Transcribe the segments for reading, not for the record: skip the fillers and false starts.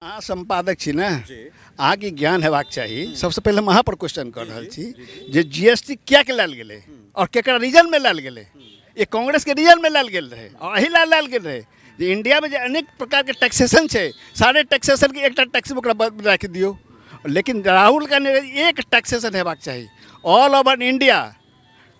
अहाँ सम्पादक छी ने, अहाँके ज्ञान हेबाक चाही। सबसँ पहिले हम अहाँ पर क्वेश्चन कर रहल छी जे जीएसटी किएक लायल गेलै आओर केकरा रीजनमे लायल गेलै। ई कांग्रेसके रीजनमे लायल गेल रहै आओर एहि लए लायल गेल रहै जे इंडियामे जे अनेक प्रकारके टैक्सेशन छै, सारे टैक्सेशनके एकटा टैक्स ओकरा राखि दियौ। लेकिन राहुल गांधी एक टैक्सेशन हेबाक चाही ऑल ओवर इंडिया,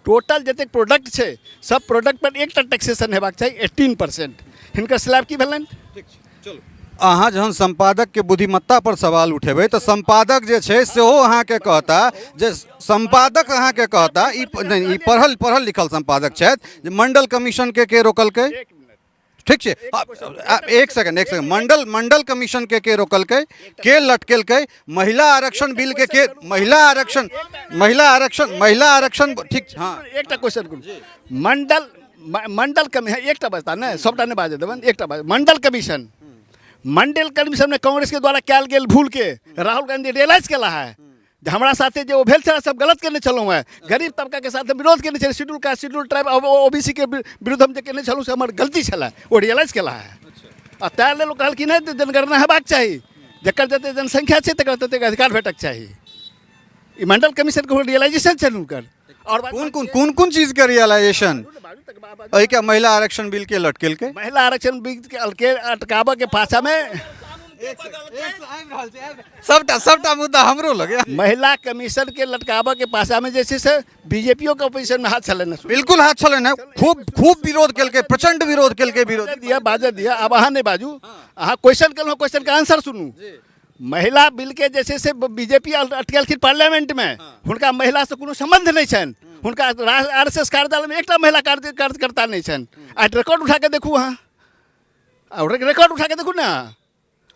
टोटल जतेक प्रोडक्ट छै सब प्रोडक्ट पर एकटा टैक्सेशन हेबाक चाही 18%। हिनकर स्लैब की भेलनि? ठीक छै, चलू। अहाँ जहन सम्पादकके बुद्धिमत्ता पर सवाल उठेबै तऽ सम्पादक जे छै सेहो अहाँके कहता जे सम्पादक अहाँके कहता ई नहि, ई पढ़ल पढ़ल लिखल सम्पादक छथि जे मंडल कमीशनके के रोकलकै? ठीक छै, एक सेकंड, एक सेकंड। मंडल मंडल कमीशन के के रोकलकै, के लटकेलकै? महिला आरक्षण बिल के के महिला आरक्षण, महिला आरक्षण, महिला आरक्षण, ठीक छै, हँ। एकटा क्वेश्चन करू। मंडल मंडल कमीशन एकटा बजता ने, सबटा नहि बाजऽ देबनि, एकटा बाज। मंडल कमीशन, मंडल कमीशन में कांग्रेस के द्वारा कयल गेल भूल के राहुल गांधी रियलाइज केला है जे हमरा साथे जे ओ भेल छलै सब गलत केने छलहुँ हेँ, गरीब तबकाके साथ हम विरोध केने छलै, schedule caste, schedule tribe, OBC के विरुद्ध हम जे केने छलहुँ से हमर गलती छलै, ओ रियलाइज केला है। आ ताहि लेल ओ कहलखिन हेँ जे जनगणना हेबाक चाही, जकर जतेक जनसंख्या छै तकर ततेक अधिकार भेटक चाही। ई मंडल कमीशनके रियलाइजेशन छनि हुनकर। आओर कोन कोन कोन कोन चीजके रियलाइजेशन? एहिके महिला आरक्षण बिल के लटकेलकै? महिला आरक्षण बिल के अटकाबऽ के पाछामे सबटा सबटा मुद्दा हमरो लगे। महिला कमीशन के लटकाबऽ के पाछामे जे छै से बीजेपीओ के ऑपोजिशन में हाथ छलनि हँ। बिल्कुल हाथ छलनि हँ, खूब खूब विरोध केलकै, प्रचंड विरोध केलकै। विरोध दिया, बाजऽ दिया। आब अहाँ नहि बाजू, अहाँ क्वेश्चन केलहुँ, क्वेश्चन के आंसर सुनू। महिला बिल के जे छै से बीजेपी अटकेलखिन पार्लियामेंट में, हुनका महिला से कोनो संबंध नहि छनि, हुनका आर एस एस कार्यालय में एकटा महिला कार्यकर्ता नहि छनि। आ रिकॉर्ड उठा के देखू अहाँ, आ रिकॉर्ड उठा के देखू ने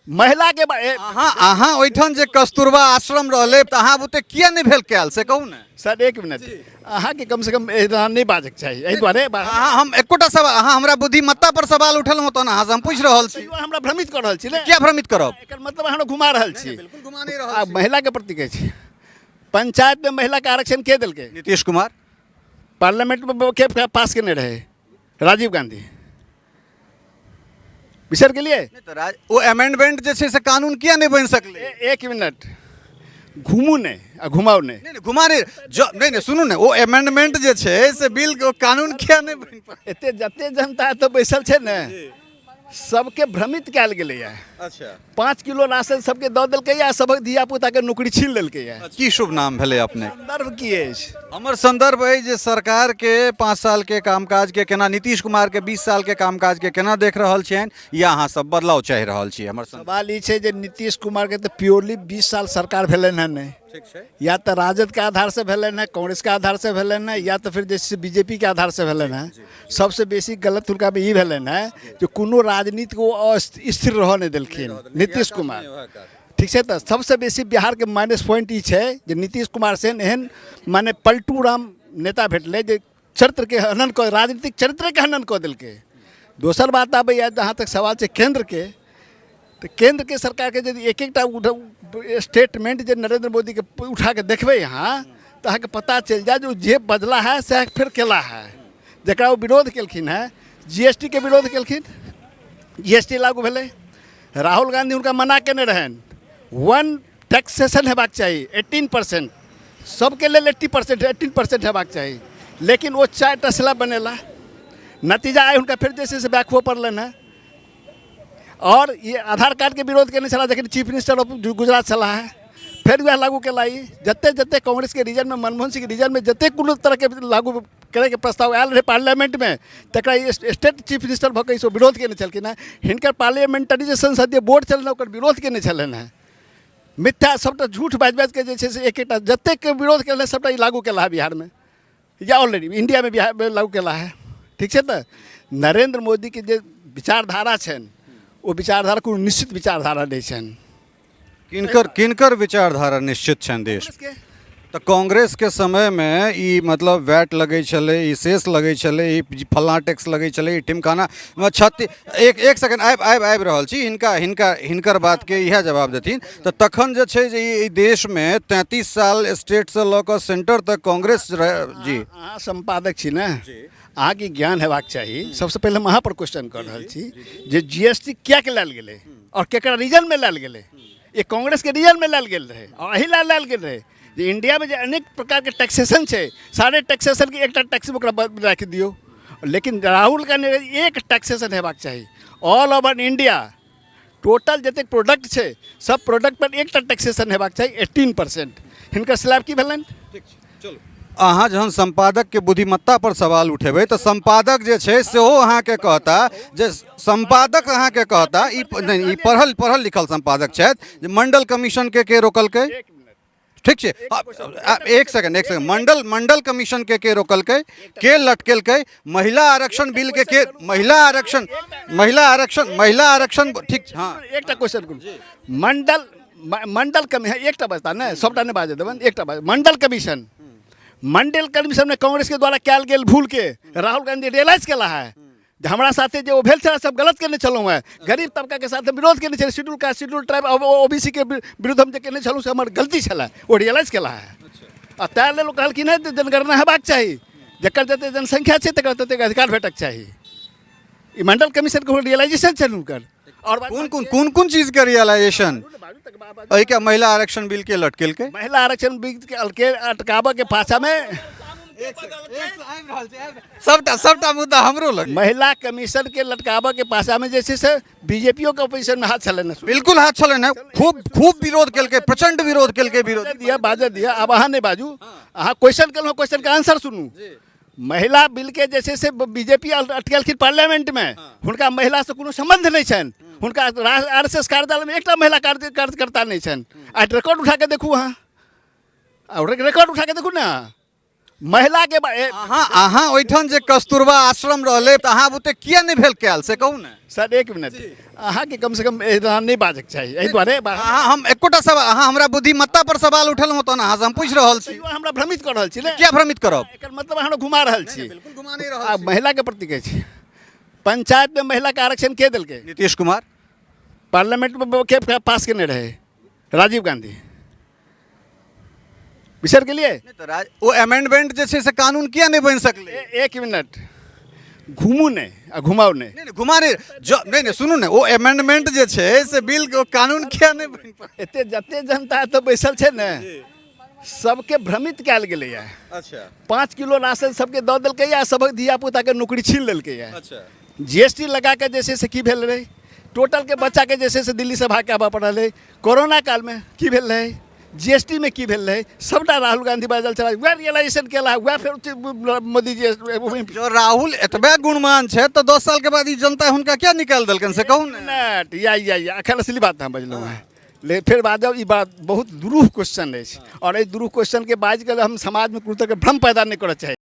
महिला के अहाँ अहाँ ओहिठाम जे कस्तूरबा आश्रम रहलै तऽ अहाँ बुते किया नहि भेल कयल से कहू ने। सर एक मिनट, अहाँके कम से कम एना नहि बाजक चाही, एहि दुआरे अहाँ हम एकोटा सवाल, अहाँ हमरा बुद्धिमत्ता पर सवाल उठेलहुँ तहन अहाँ से हम पूछि रहल छी। हमरा भ्रमित कऽ रहल छी ने। किया भ्रमित करब? एकर मतलब अहाँ घुमा रहल छी। बिल्कुल घुमा नहि रहल आ महिला के प्रति कहै छी, पंचायत में महिला के आरक्षण के देलकै? नीतीश कुमार। पार्लियामेंट में के पास केने रहै? राजीव गांधी। बिसरि गेलियै? नहि तऽ ओ अमेंडमेंट जे छै से कानून किया नहि बनि सकलै? एक मिनट, घुमू नहि आ घुमाउ नहि। नहि नहि, घुमा नहि, नहि नहि, सुनू ने, ओ अमेंडमेंट जे छै से बिल के कानून किया नहि बनि पायल? एते जते जनता एतऽ बैसल छै ने, सबके भ्रमित कयल गेलैया। 5 किलो राशन सबके दऽ देलकैया, सबक धिया पुताके नौकरी छीन लेलकैया। की शुभ नाम भेलै अपने? संदर्भ की अछि? हमर संदर्भ अछि जे सरकारके 5 सालके कामकाजके केना, नीतीश कुमारके 20 सालके कामकाजके केना देख रहल छियनि, या अहाँ सब बदलाव चाहि रहल छी? हमर सवाल ई छै जे नीतीश कुमारके तऽ प्योरली 20 साल सरकार भेलनि हँ नहि, ठीक छै, या तऽ राजदके आधारसँ भेलनि हँ, कांग्रेसके आधारसँ भेलनि हँ, या तऽ फेर जे छै से बीजेपीके आधारसँ भेलनि हँ। सबसँ बेसी गलत हुनकामे ई भेलनि हँ जे कोनो राजनीतिक ओ स्थिर रहऽ नहि देलखिन नीतीश कुमार। ठीक छै, तऽ सबसँ बेसी बिहारके माइनस पॉइंट ई छै जे नीतीश कुमार सेन एहन माने पलटू राम नेता भेटलै जे चरित्रके हनन कऽ, राजनीतिक चरित्रके हनन कऽ देलकै। दोसर बात आबैए जहाँ तक सवाल छै केन्द्रके, तऽ केन्द्रके सरकारके यदि एक एकटा स्टेटमेंट जे नरेंद्र मोदीके उठा कऽ देखबै अहाँ तऽ अहाँके पता चलि जायत जे ओ जे बजला है सएह फेर केला है। जकरा ओ विरोध केलखिन हेँ, जी एस टी के विरोध केलखिन, जी एस टी लागू भेलै, राहुल गांधी हुनका मना केने रहनि, वन टैक्सेशन हेबाक चाही 18%, सबके लेल 18% हेबाक चाही, लेकिन ओ 4टा स्लैब बनेला, नतीजा आइ हुनका फेर जे छै से बैक हुअ पड़लनि हेँ। आओर ई आधार कार्डके विरोध केने छलाह जखन चीफ मिनिस्टर ऑफ गुजरात छलाह हेँ, फेर वएह लागू केला। ई जते जते कांग्रेसके रीजनमे, मनमोहन सिंहके रीजनमे जते कोनो तरहके लागू करैके प्रस्ताव आयल रहै पार्लियामेंटमे, तकरा ई स्टेट चीफ मिनिस्टर भऽ कऽ ई सब विरोध केने छलखिन हेँ। हिनकर पार्लियामेंटरी जे संसदीय बोर्ड छलनि ओकर विरोध केने छलनि हेँ। मिथ्या सबटा झूठ बाजि बाजिके जे छै से एक एकटा जतेक विरोध केलनि सबटा ई लागू केला है बिहारमे, या ऑलरेडी इंडियामे बिहारमे लागू केला है। ठीक छै, तऽ नरेंद्र मोदीके जे विचारधारा छनि ओ विचारधारा कोनो निश्चित विचारधारा नहि छनि। किनकर किनकर विचारधारा निश्चित छनि देश? तऽ कांग्रेसके समयमे ई मतलब वैट लगै छलै, ई सेस लगै छलै, ई फल्लाँ टैक्स लगै छलै, ई ढिमकाना छत्ती। एक एक सेकंड, आबि आबि आबि रहल छी। हिनका हिनका हिनकर बातके इएह जवाब देथिन। तऽ तखन जे छै जे ई देशमे 33 साल स्टेटसँ लऽ कऽ सेंटर तक कांग्रेस जी। अहाँ सम्पादक छी ने, अहाँके ज्ञान हेबाक चाही। सबसँ पहिले हम अहाँ पर क्वेश्चन कर रहल छी जे जीएसटी किएक लायल गेलै आओर केकरा रीजनमे लायल गेलै। ई कांग्रेसके रीजनमे लायल गेल रहै आओर एहि लए लायल गेल रहै जे इंडियामे जे अनेक प्रकारके टैक्सेशन छै, सारे टैक्सेशनके एकटा टैक्स ओकरा राखि दियौ। लेकिन राहुल गांधी एक टैक्सेशन हेबाक चाही ऑल ओवर इंडिया, टोटल जतेक प्रोडक्ट छै सब प्रोडक्ट पर एकटा टैक्सेशन हेबाक चाही 18%। हिनकर स्लैब की भेलनि? ठीक छै, चलू। अहाँ जहन सम्पादकके बुद्धिमत्ता पर सवाल उठेबै तऽ सम्पादक जे छै सेहो अहाँके कहता जे सम्पादक अहाँके कहता ई नहि ई पढ़ल पढ़ल लिखल सम्पादक छथि जे मंडल कमीशनके के रोकलकै? ठीक छै, एक सेकंड, एक सेकंड। मंडल मंडल कमीशन के के रोकलकै, के लटकेलकै? महिला आरक्षण बिल के के महिला आरक्षण, महिला आरक्षण, महिला आरक्षण, ठीक छै, हँ। एकटा क्वेश्चन करू। मंडल मंडल कमीशन एकटा बजता ने, सबटा नहि बाजऽ देबनि, एकटा बाज। मंडल कमीशन, मंडल कमीशन में कांग्रेस के द्वारा कयल गेल भूल के राहुल गांधी रियलाइज केला है जे हमरा साथे जे ओ भेल छलै सब गलत केने छलहुँ हेँ, गरीब तबकाके साथ हम विरोध केने छलै, schedule caste, schedule tribe, OBC के विरुद्ध हम जे केने छलहुँ से हमर गलती छलै, ओ रियलाइज केला है। आ ताहि लेल ओ कहलखिन हेँ जे जनगणना हेबाक चाही, जकर जतेक जनसंख्या छै तकर ततेक अधिकार भेटक चाही। ई मंडल कमीशनके रियलाइजेशन छनि हुनकर। आओर कोन कोन कोन कोन चीजके रियलाइजेशन? एहिके महिला आरक्षण बिल के लटकेलकै? महिला आरक्षण बिल के अलके अटकाबऽ के पाछामे सबटा सबटा मुद्दा हमरो लग। महिला कमीशन के लटकाबऽ के पाछामे जे छै से बीजेपीओ के ऑपोजिशन में हाथ छलै ने? बिल्कुल हाथ छलै ने, खूब खूब विरोध केलकै, प्रचंड विरोध केलकै। विरोध दिया, बाजऽ दिया। आब अहाँ नहि बाजू। अहाँ क्वेश्चन केलहुँ, क्वेश्चन के आंसर सुनू। महिला बिल के जे छै से बीजेपी अटकेलखिन पार्लियामेंट में, हुनका महिला से कोनो संबंध नहि छनि, हुनका आर एस एस कार्यालय में एकटा महिला कार्यकर्ता नहि छनि। आ रिकॉर्ड उठा के देखू अहाँ, आ रिकॉर्ड उठा के देखू ने महिला के अहाँ अहाँ ओहिठाम जे कस्तूरबा आश्रम रहलै तऽ अहाँ बुते किया नहि भेल कयल से कहू ने। सर एक मिनट, अहाँके कमसँ कम एना नहि बाजक चाही, एहि दुआरे अहाँ हम एकोटा सवाल, अहाँ हमरा बुद्धिमत्ता पर सवाल उठेलहुँ तहन अहाँसँ हम पूछि रहल छी। हमरा भ्रमित कऽ रहल छी ने? किया भ्रमित करब? एकर मतलब अहाँ घुमा रहल छी। बिल्कुल घुमा नहि रहल। आ महिलाके प्रति कहै छी, पंचायतमे महिलाके आरक्षण के देलकै? नीतीश कुमार। पार्लियामेंटमे के पास केने रहै? राजीव गांधी। बिसरि गेलियै? नहि तऽ ओ अमेंडमेंट जे छै से कानून किया नहि बनि सकलै? एक मिनट, घुमू नहि आ घुमाउ नहि। नहि नहि, घुमा नहि, नहि नहि, सुनू ने, ओ अमेंडमेंट जे छै से बिल के कानून किया नहि बनि पायल? एते जते जनता एतऽ बैसल छै ने सबके भ्रमित कयल गेलैए। 5 किलो राशन सबके दऽ देलकैए आ सबक धिया पुताके नौकरी छीन लेलकैए। जीएसटी लगा के जे छै से की भेल रहै? टोटलके बच्चाके जे छै से दिल्लीसँ भाग के आबऽ पड़ल रहै। कोरोना कालमे की भेल रहै? जीएसटी में की भेल रहै? सबटा राहुल गांधी बाजल छलै, वएह रियलाइजेशन केला, वएह फेर मोदी जी। जँ राहुल एतबे गुणवान छै तऽ 10 साल के बाद ई जनता हुनका किया निकालि देलकनि से कहू ने। मिनट, या या या एखन असली बात हम बजलहुँ हेँ, लेकिन फेर बाजब ई बात बहुत दुरूह क्वेश्चन अछि आओर एहि दुरूह क्वेश्चनके बाजि कऽ हम समाजमे कोनो तरहके भ्रम पैदा नहि करऽ चाहै।